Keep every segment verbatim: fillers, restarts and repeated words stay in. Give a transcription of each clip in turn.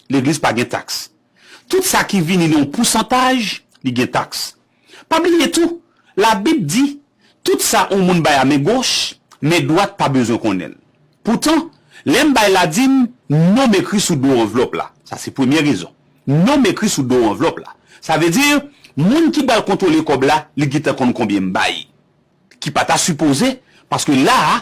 Legliz pa gen taks. Tout sa ki vini nan yon pousantaj, li gen taks. Pa bliye tou, Labib di, tout sa yon moun bay a men goch, men dwat pa bezwen konnen l. Poutan, lè m bay ladim, non m ekri sou do anvlòp la. Sa se premye rezon. Non m ekri sou do anvlòp la. Sa vle di, moun ki pral kontwole kòb la, li gentan konn konbyen m bay. Ki pa ta sipoze, paske la a,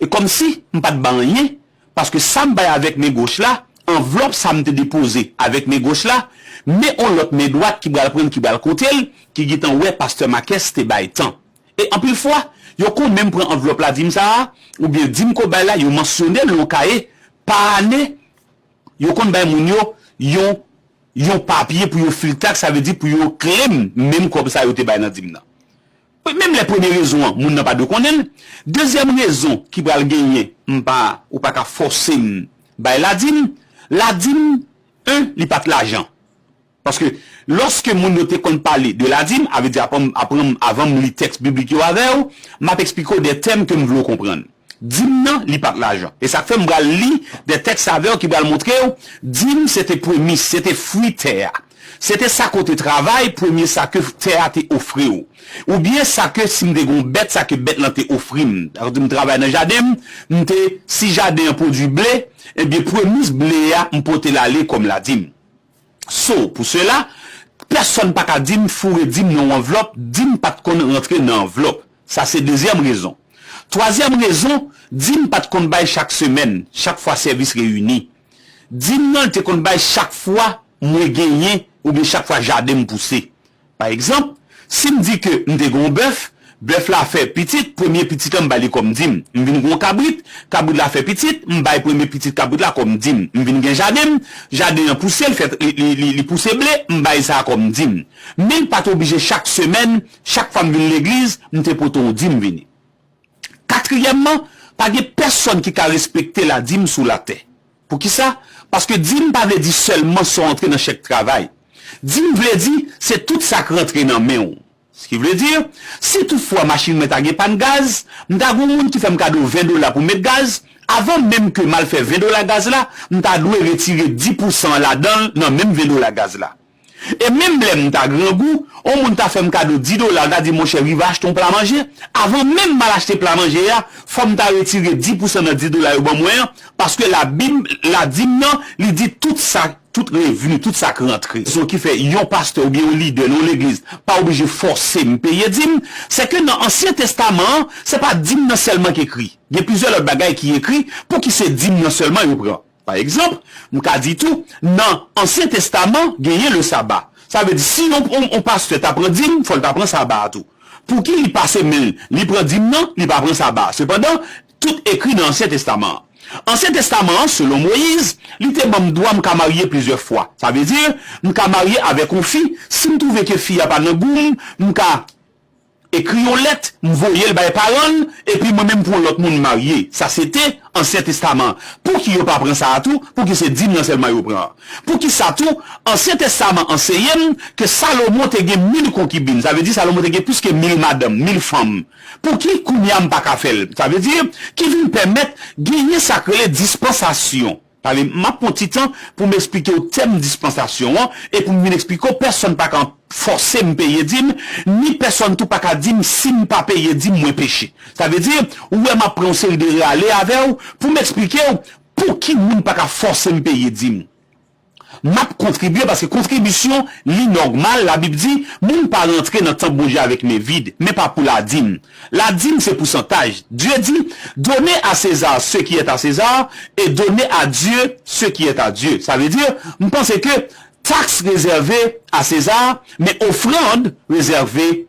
e kòmsi m pa t bay anyen, paske sa m bay avèk men goch la, anvlòp sa m te depoze avèk men goch la, men on lòt men dwat ki pral pran l, ki pral konte l, ki gentan wè pastè Marques te bay tan. E anpil fwa, yo konn menm pran anvlòp ladim sa a, oubyen dim k w bay la, yo mansyone l nan yon kaye, pa ane, yo konn bay moun yo yon, yon papye pou yo fil taks, sa vle di pou yo claim menm kòb sa yo te bay nan dim nan. Menm lè premye rezon an, moun nan pa dwe konnen l. Dezyèm rezon ki pral genyen, m pa, ou pa ka fòse m bay ladim. Ladim, en, li pa t lajan. Paske lòske moun yo te konn pale de ladim, avè di aprann, aprann avan m li tèks biblik yo avè w, m ap eksplike w de tèm ke m vle w konprann. Dim nan, li pa t lajan. E sa k fè m pral li de tèks avè w ki pral montre w, dim se te premis, se te fwi tè a. Se te sa ke w te travay, premye sa ke tè a te ofri w. Oubyen sa ke si m te gen yon bèt, sa ke bèt lan te ofri m. Sa vle di m travay nan jaden m, m te, si jaden an pwodui ble, ebyen premis ble a, m pote l ale kòm ladim. So, pou sela, pèsonn pa ka di m foure dim nan yon anvlòp, dim pa t konn rantre nan anvlòp. Sa se dezyèm rezon. Twazyèm rezon, dim pa t konn bay chak semèn, chak fwa sèvis reyini. Dim nan, l te konn bay chak fwa mwen genyen oubyen chak fwa jaden m pouse. Pa egzanp, si m di ke m te gen yon bèf, bèf la fè pitit, premye pitit lan m bay li kòm dim. M vin gen yon kabrit, kabrit la fè pitit, m bay premye pitit kabrit la kòm dim. M vin gen jaden m, jaden an pouse, l fè, li, li, li, li pouse ble, m bay sa kòm dim. Men l pa t oblije chak semèn, chak fwa m vin legliz, m te pote yon dim vini. Katriyèmman, pa gen pèsonn ki ka respekte ladim sou latè. Poukisa? Paske dim pa vle di sèlman sa w antre nan chèk travay. Dim vle di, se tout sa k rantre nan men w. Sa ki vle di, si toutfwa machin mwen ta gen pàn gaz, m ta gen yon moun ki fè m kado ven dola pou m met gaz, avan menm ke m al fè ven dola gaz la, m ta dwe retire dis pousan ladan l nan menm ven dola gaz la. E menm lè m ta grangou, yon moun ta fè m kado dis dola, l ta di, monchè, rive achte yon pla manje, avan menm m al achte pla manje a, fò m ta retire dis pousan nan dis dola yo ban mwen an, paske ladim, ladim nan, li di tout sa, tout revni, tout sa k rantre. Rezon ki fè yon pastè oubyen yon lidè nan yon legliz pa oblije fòse m peye dim, se ke nan Ansyen Testaman an, se pa dim nan sèlman k ekri. Gen plizyè lòt bagay ki ekri, pouki se dim nan sèlman yo pran. Pa egzanp, m ka di tou, nan Ansyen Testaman, genyen le saba. Sa vle di, si yon, yon, yon pastè ta pran dim, fò l ta pran saba a tou. Pouki li pase men l, li pran dim nan, li pa pran saba a? Sepandan, tout ekri nan Ansyen Testaman an. Ansyen Testaman an, selon Moyiz, li te ban m dwa m ka marye plizyè fwa. Sa vle di, m ka marye avèk yon fi, si m twouve ke fi a pa nan gou m, m ka ekri yon lèt, m voye l bay paran l, epi mwen menm m pran yon lòt moun marye. Sa se te Ansyen Testaman an. Pouki yo pa pran sa a tou? Pouki se dim nan sèlman yo pran? Poukisa tou, Ansyen Testaman anseye m ke Salomon te gen mil konkibin? Sa vle di Salomon te gen plis ke mil madanm, mil fanm. Pouki kounye a m pa ka fè l? Sa vle di, ki vin pèmèt genyen sa k rele dispansasyon. Sa vle, m ap pran ti tan pou m eksplike w tèm dispansasyon an, e pou m vin eksplike w, pèsonn pa ka fòse m peye dim, ni pèsonn tou pa ka di m si m pa peye dim, mwen peche. Sa vle di, ou wè m ap pran yon seri de rale avè w pou m eksplike w pouki moun pa ka fòse m peye dim. M ap kontribye paske kontribisyon, li nòmal, Labib di, moun pa rantre nan tanp Bondye avèk men vid, men pa pou ladim. Ladim se pousantaj. Dye di, donnez à César ce qui est à César et donnez à Dieu ce qui est à Dieu. Sa vle di, m panse ke taks rezève a Seza, men ofrann rezève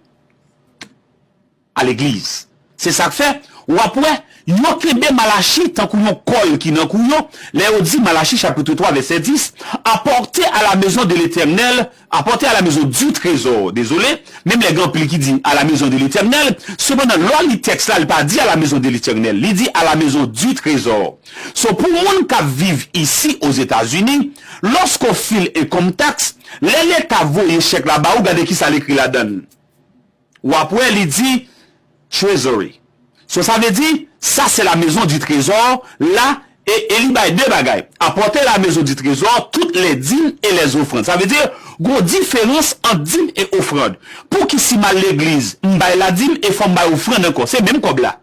a legliz. Se sa k fè, w ap wè, yo kenbe Malachi tankou yon kòl ki nan kou yo, lè yo di, Malachi chapit twa, vèsè dis, apportez à la maison de l'Éternel, apportez à la maison du trésor, dezole, menm lè gen anpil ki di, à la maison de l'Éternel, sepandan, lè w li tèks la, li pa di, à la maison de l'Éternel, li di, à la maison du trésor. So, pou moun k ap viv isi Ozetazini, lòske w fil income tax, lè Leta voye chèk la ba ou, gade kisa l ekri ladan l. W ap wè li di Treasury. So, sa vle di, sa se la maison du trésor, la, E, e li bay de bagay. Apportez à la maison du trésor toutes les dîmes et les offrandes. Sa vle di, gon diferans ant dim e ofrann. Pouki si m al legliz, m bay ladim e fò m bay ofrann ankò? Se menm kòb la.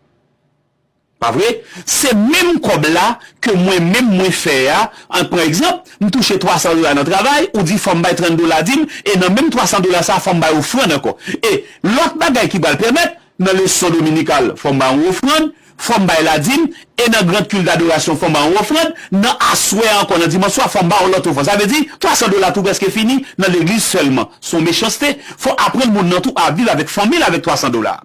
Pa vre? Se menm kòb la ke mwen menm mwen fè a. An pran egzanp, m touche twa san dola nan travay, ou di fò m bay trant dola dim, e nan menm twa san dola sa, fò m bay ofrann ankò. E lòt bagay ki pral pèmèt, nan leson dominikal, fò m bay yon ofrann, fò m bay ladim, e nan grand culte d'adoration, fò m bay yon ofrann, nan aswè a ankò, nan dimanch swa, fò m bay yon lòt ofrann. Sa vle di, twa san dola tou prèske fini nan legliz sèlman. Se yon mechanste. Fò aprann moun nan tou a viv avèk fanmi l avèk twa san dola.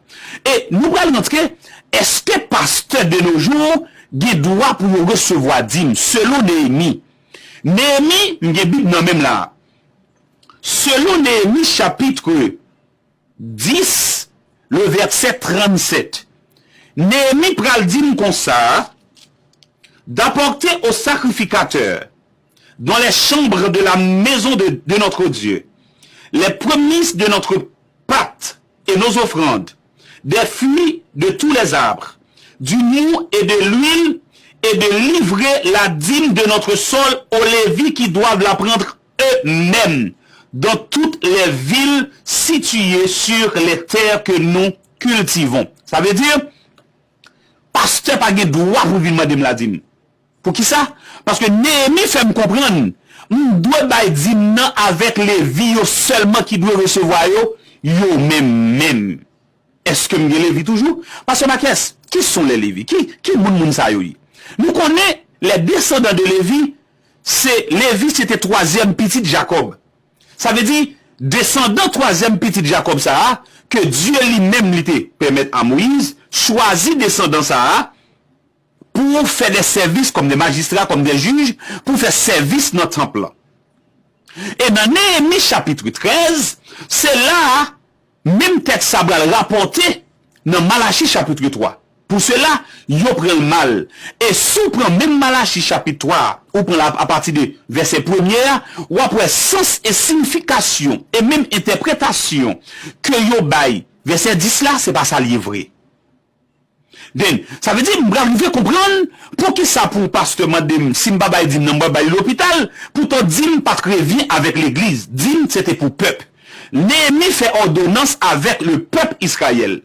E nou pral rantre, èske pastè de nos jours gen dwa pou yo resevwa dim, selon Neyemi? Neyemi, m gen Bib nan men m la. Selon Neyemi chapit dis, le vèsè trannsèt. Neyemi pral di m konsa, d'apporter aux sacrificateurs, dans les chambres de la maison de, de notre Dieu, les prémices de notre pâte et nos offrandes, des fruits de tous les arbres, du mou et de l'huile, et de livrer la dîme de notre sol aux Lévites qui doivent la prendre eux-mêmes dans toutes les villes situées sur les terres que nous cultivons. Sa vle di, pastè pa gen dwa pou vin mande m ladim. Poukisa? Paske Neyemi fè m konprann, m dwe bay dim nan avèk Levi yo sèlman ki dwe resevwa yo, yo menm menm. Èske m gen Levi toujou? Pastè Marques, qui sont les Lévites? Ki, ki moun moun sa yo ye? Nou konnen, les descendants de Lévi, se Levi se te twazyèm pitit Jakòb. Sa vle di, desandan twazyèm pitit Jakòb sa a, ke Dye li menm li te pèmèt a Moyiz chwazi desandan sa a pou fè de sèvis kòm de majistra, kòm de jij, pou fè sèvis nan tanp lan. E nan Neyemi chapit trèz, se la a menm tèks sa pral rapòte nan Malachi chapit twa. Pou sela, yo pran l mal. E si w pran menm Malachi chapit twa a, ou pran l a, apati de vèsè premye a, w ap wè sans e siyifikasyon e menm entèpretasyon ke yo bay vèsè dis la, se pa sa l ye vre. Then, sa vle di m pral rive konprann poukisa pou pastè mande m si m pa bay dim nan m pral bay li lopital, poutan dim pa t revyen avèk legliz, dim se te pou pèp. Neyemi fè òdonans avèk le pèp Izrayèl.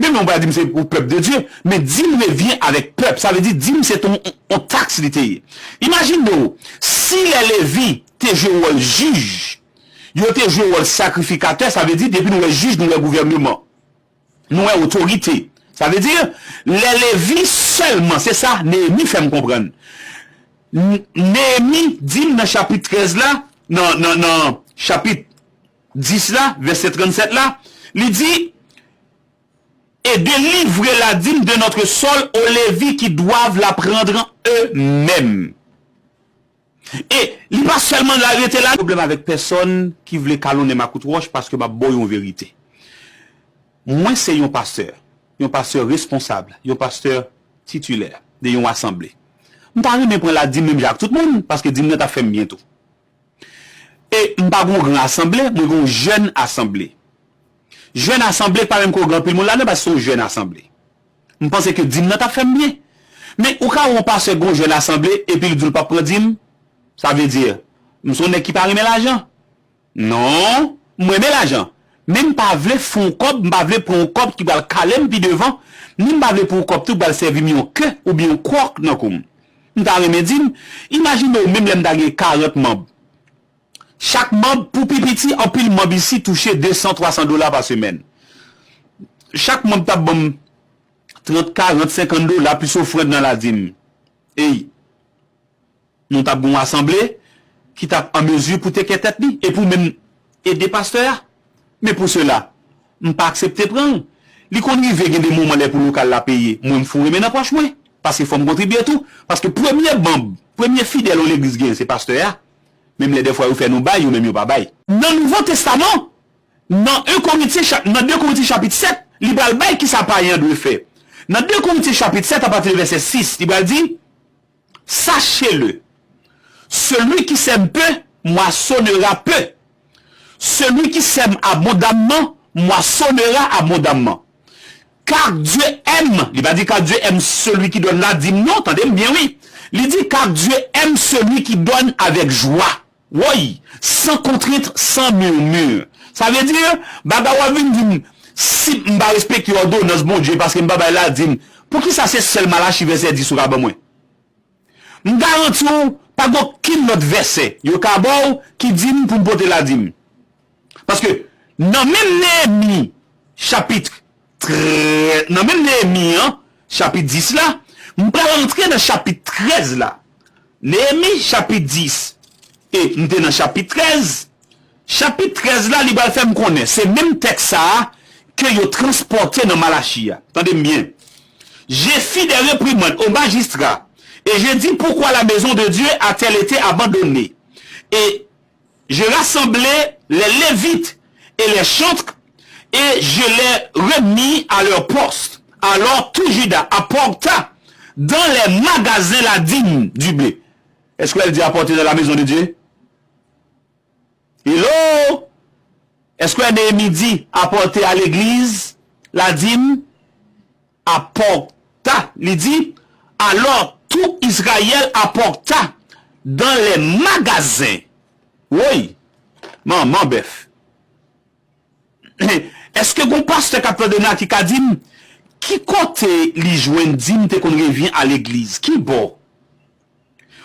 Menm lè w pa di m se pou pèp de Dye, men dim revyen avèk pèp. Sa vle di dim se te yon, yon taks li te ye. Imajine w, si lè Levi te jwe wòl jij, yo te jwe wòl sakrifikatè, sa vle di depi nou wè jij, nou wè gouvèneman, nou wè otorite. Sa vle di, lè Levi sèlman, se sa Neyemi fè m konprann. N- Neyemi di m nan chapit trèz la, nan, nan, nan chapit dis la, vèsè trannsèt la, li di, et délivrer la dîme de notre sol aux Lévites qui doivent la prendre eux-mêmes. E li pa sèlman la rete la. Pwoblèm avèk pèsonn ki vle kalonnen m ak kout wòch paske m ap ba w yon verite. Mwen se yon pastè, yon pastè responsab, yon pastè titilè de yon asanble. M ta renmen pran ladim menm jan ak tout moun, paske dim nan t ap fè m byen tou. E m pa gen yon gran asanble, mwen gen yon jèn asanble. Jèn asanble pa menm ke w gen anpil moun ladan, paske se yon jèn asanble. M panse ke dim nan t ap fè m byen. Men ou ka wè yon pastè gen yon jèn asanble, epi l di l p ap pran dim, sa vle di, m se yon nèg ki pa renmen lajan. Non, m renmen lajan. Men m pa vle fè yon kòb, m pa vle pran yon kòb ki pral kale m pi devan, ni m pa vle pran yon kòb tou ki pral sèvi m yon ke oubyen yon kwòk nan kou m. M ta renmen di m, imajine w menm lè m ta gen karant manm. Chak manm, pou pi piti, anpil manm isi touche de san, twa san dola pa semèn. Chak manm t ap ban m trant, karant, senkant dola plis ofrann nan ladim. Ey, nou t ap gen yon asanble ki t ap an mezi pou teke tèt li e pou menm ede pastè a. Men pou sela, m pa aksepte pran l. Li konn rive gen de moman lè pou lokal la peye, mwen m foure men nan pòch mwen, paske fò m kontribye tou. Paske premye manm, premye fidèl yon legliz genyen se pastè a. Menm lè dèfwa yo fè nou bay, yo menm yo pa bay. Nan Nouvo Testaman, nan en Korentyen cha- nan de Korentyen chapit sèt, li pral bay kisa payen an dwe fè. Nan de Korentyen chapit sèt, apati de vèsè sis, li pral di, sachez-le, celui qui sème peu moissonnera peu. Celui qui sème abondamment moissonnera abondamment. Car Dieu aime, li pa di car Dieu aime celui qui donne la dîme, non, tande m byen wi. Li di, car Dieu aime celui qui donne avec joie. Woy, sans contrainte, sans murmure. Sa vle di, bagay w ap vin di m, si m pa respekte òdonans Bondye paske m pa bay ladim, poukisa se sèl Malachi vèsè dis ou ka ban mwen? M garanti w, pa gen okenn lòt vèsè yo ka ba w ki di m pou m pote ladim. Paske nan menm Neyemi chapit trè-, nan menm Neyemi an, chapit dis la, m pral antre nan chapit trèz la. Neyemi chapit dis, e m te nan chapit trèz. Chapit trèz la, li pral fè m konnen se menm tèks sa a ke yo transpòte nan Malachi a. Tande m byen. Je fis des réprimandes aux magistrats, et je dis, pourquoi la maison de Dieu a-t-elle été abandonnée? Et je rassemblai les Lévites et les chantres, et je les remis à leur poste. Alors tout Juda apporta dans les magasins la dîme du blé. Est-ce qu'elle dit apporter dans la maison de Dieu? Hello? Est-ce que Neyemi di apporter à l'église la dîme? Apporta. Li di, alors tout Israël apporta dans les magasins. Woy, manman bèf. Èske gon pastè k ap tande m la ki ka di m ki kote li jwenn dim te konn revyen a legliz? Ki bò?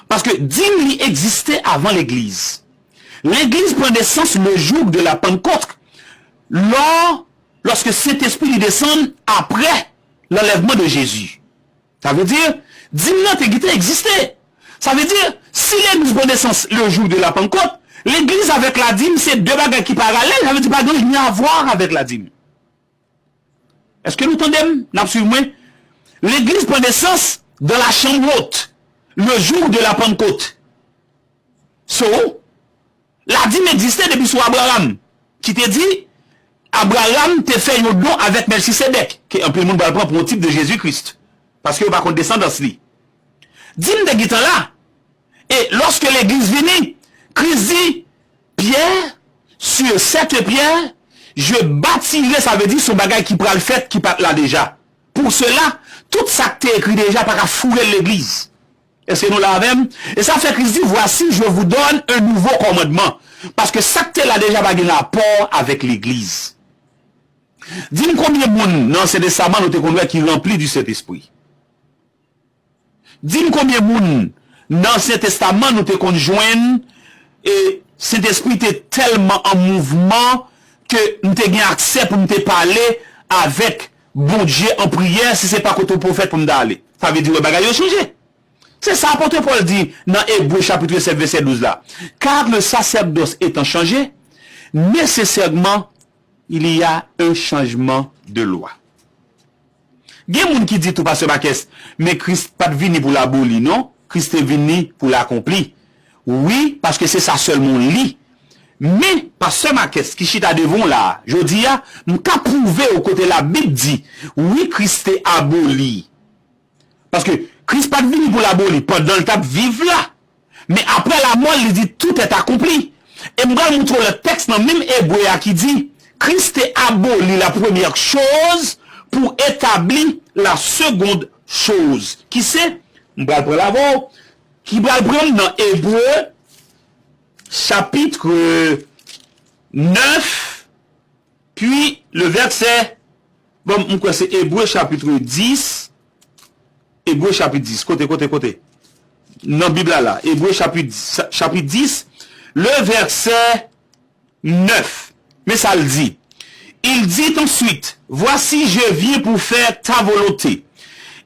Paske dim li egziste avan legliz. Legliz pran nesans le jour de la Pentecôte, lò, lorsque Saint-Esprit li desann apre l'enlèvement de Jésus. Sa vle di, dim nan te gentan egziste. Sa vle di, si legliz pran nesans le jour de la Pentecôte, legliz avèk ladim se de bagay ki paralèl, sa vle di pa gen rien à voir avèk ladim. Èske nou tande m? N ap swiv mwen? Legliz pran nesans dans la chambre haute, le jour de la Pentecôte. So, ladim egziste depi sou Abraram, ki te di, Abraram te fè yon don avèk Mèlchisedèk, ke anpil moun pral pran pou yon tip de Jezi Kris, paske yo pa konn desandans li. Dim te gentan la. E lòske legliz vini, Kris di, Pierre, sur cette pierre, je bâtirai, sa vle di se yon bagay ki pral fèt, ki pa t la deja. Pour cela, tout sa k te ekri deja pa ka foure legliz. Èske nou la avè m? E sa fè Kris di, voici, je vous donne un nouveau commandement. Paske sa k te la deja pa gen rapò avèk legliz. Di m konbyen moun nan Ansyen Testaman nou te konn wè ki ranpli di Sentespri? Di m konbyen moun nan Ansyen Testaman nou te konn jwenn, e Sentespri te tèlman an mouvman ke m te gen aksè pou m te pale avèk Bondye an priyè, si se pa kote yon pwofèt pou m ta ale. Sa vle di, wè, bagay yo chanje. Se sa apot Pòl di nan Ebre chapit sèt vèsè douz la. Car le sacerdoce étant changé, nécessairement, il y a un changement de loi. Gen moun ki di tou, Pastè Marques, men Kris pa t vini pou l aboli, non. Kris te vini pou l akonpli. Wi, paske se sa sèlman l li. Men, Pastè Marques ki chita devan w la a, jodi a, m ka pwouve w kote Labib di, wi, Kris te aboli. Paske Kris pa t vini pou l aboli pandan l t ap viv la. Men apre lamò l, li di, tout est accompli. E m pral montre w lòt tèks nan menm Ebre a ki di, Kris te aboli la première chose pour établir la seconde chose. Ki se, m pral pran l avè w, ki pral pran m nan Ebre, chapitre neuf, puis le verset, bon, m kwè se Ebre chapitre dix, Ebre chapit dis, kote, kote, kote? Nan Bib la, la. Ebre chapit, chapit dis, le verset neuf. Men sa l di. Il dit ensuite, voici, je viens pour faire ta volonté.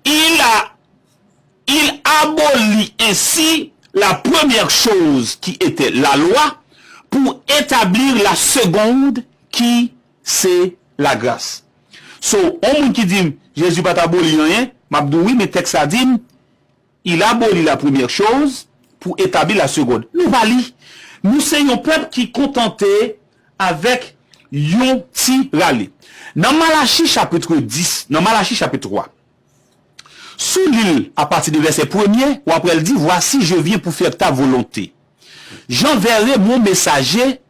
Il a, il abolit ainsi la première chose qui était la loi pour établir la seconde qui c'est la grâce. So, yon moun ki di m, Jezi pa t aboli anyen, m ap di w wi, men tèks la di m, il abolit la première chose pour établir la seconde. Nou pa li. Nou se yon pèp ki kontante avèk yon ti rale. Nan Malachi chapit dis, nan Malachi chapit twa, si w li l apati de vèsè premye, w ap wè l di, voici, je viens pour faire ta volonté. J'enverrai mon messager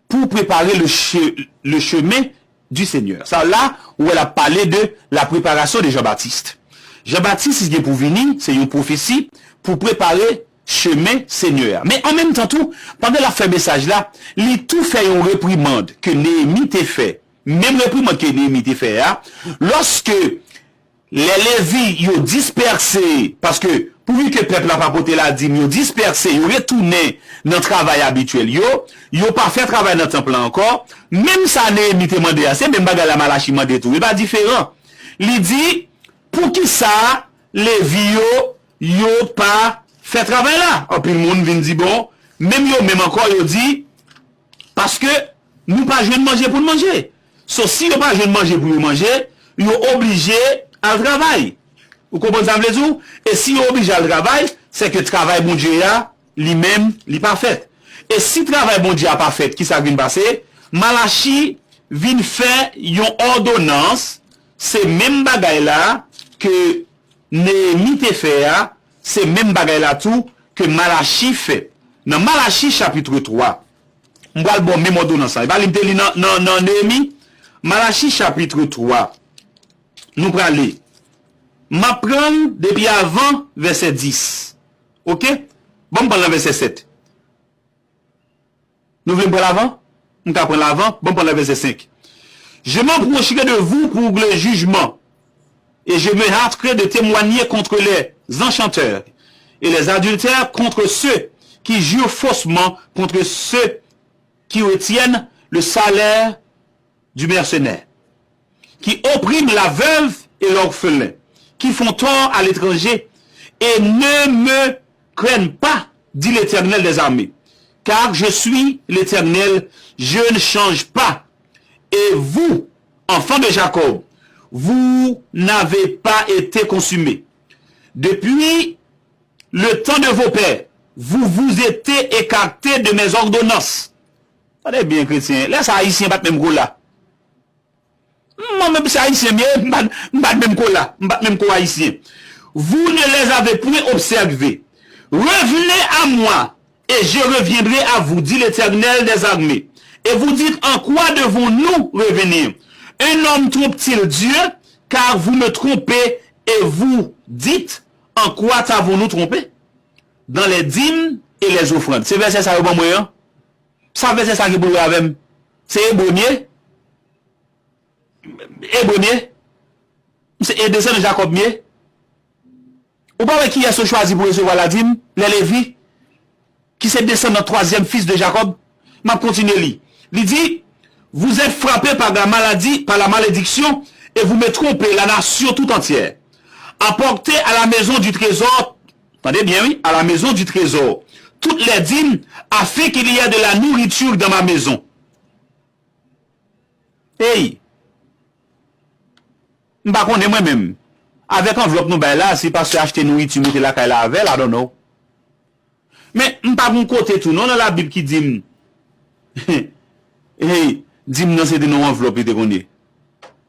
pour préparer le che-, le chemin du Seigneur. Sa la, ou wè l ap pale de la préparation de Jean-Baptiste. Jan Batis ki gen pou vini, se yon pwofesi pou prepare chemen Senyè a. Men an menm tan tou, pandan l ap fè mesaj la, li tou fè yon reprimand ke Neyemi te fè. Menm reprimand ke Neyemi te fè a, lòske lè Levi yo dispèse, paske pouvi ke pèp la pa pote ladim, yo dispèse, yo retounen nan travay abityèl yo, yo pa fè travay nan tanp lan ankò. Menm sa Neyemi te mande a, se menm bagay la Malachi mande tou. Li pa diferan. Li di, poukisa Levi yo, yo pa fè travay la? Anpil moun vin di, bon, menm yo menm ankò, yo di, paske nou pa jwenn manje pou n manje. So, si yo pa jwenn manje pou yo manje, yo oblije al travay. Ou konprann sa m vle di w? E si yo oblije al travay, se ke travay Bondye a, li menm, li pa fèt. E si travay Bondye a pa fèt, ki sa k vin pase? Malachi vin fè yon òdonans, se menm bagay la ke Neyemi te fè a, se menm bagay la tou ke Malachi fè. Nan Malachi chapit twa, m pral ba w menm òdonans la. E pa li m te li nan, nan, nan Neyemi? Malachi chapit twa. Nou prale. M ap pran l depi avan vèsè dis. Oke? Ban m pran l nan vèsè sèt. Nou vle m pran l avan? M ka pran l avan. Ban m pran l nan vèsè senk. Je m'approcherai de vous pour le jugement, et je me hâterai de témoigner contre les enchanteurs et les adultères, contre ceux qui jurent faussement, contre ceux qui retiennent le salaire du mercenaire, qui oppriment la veuve et l'orphelin, qui font tort à l'étranger et ne me craignent pas, dit l'Éternel des armées. Car je suis l'Éternel, je ne change pas. Et vous, enfants de Jacob, vous n'avez pas été consumés. Depuis le temps de vos pères, vous vous êtes écartés de mes ordonnances. Tande byen, kretyen. Lè sa, Ayisyen bat menm kola. Mwen menm se Ayisyen m ye, m bat, m bat menm kola, m bat menm ko Ayisyen. Vous ne les avez point observés. Revenez à moi, et je reviendrai à vous, dit l'Éternel des armées. Et vous dites, en quoi devons-nous revenir? Un homme trompe-t-il Dieu? Car vous me trompez et vous dites, en quoi t'avons-nous trompé? Dans les dîmes et les offrandes. Se vèsè sa yo ban mwen an. Sa vèsè sa gen pou wè avè m? Se ebre m ye? Ebre m ye? M se e desandan Jakòb m ye? Ou pa wè kiyès yo chwazi pou resevwa ladim? Lè Levi, ki se desandan twazyèm fis de Jacob. M ap kontinye li. Li di, vous êtes frappés par la maladie, par la malédiction, et vous me trompez, la nation tout entière. Apportez à la maison du trésor, tande byen wi, à la maison du trésor, toutes les dîmes, afin qu'il y ait de la nourriture dans ma maison. Ey! M pa konnen mwen menm. Avèk anvlòp nou bay la, si pastè achte nouriti mete lakay la avè l, I don't know. Men m pa gon kote tou non nan Labib ki di m, hey, di m nan se te nan yon anvlòp li te konn ye.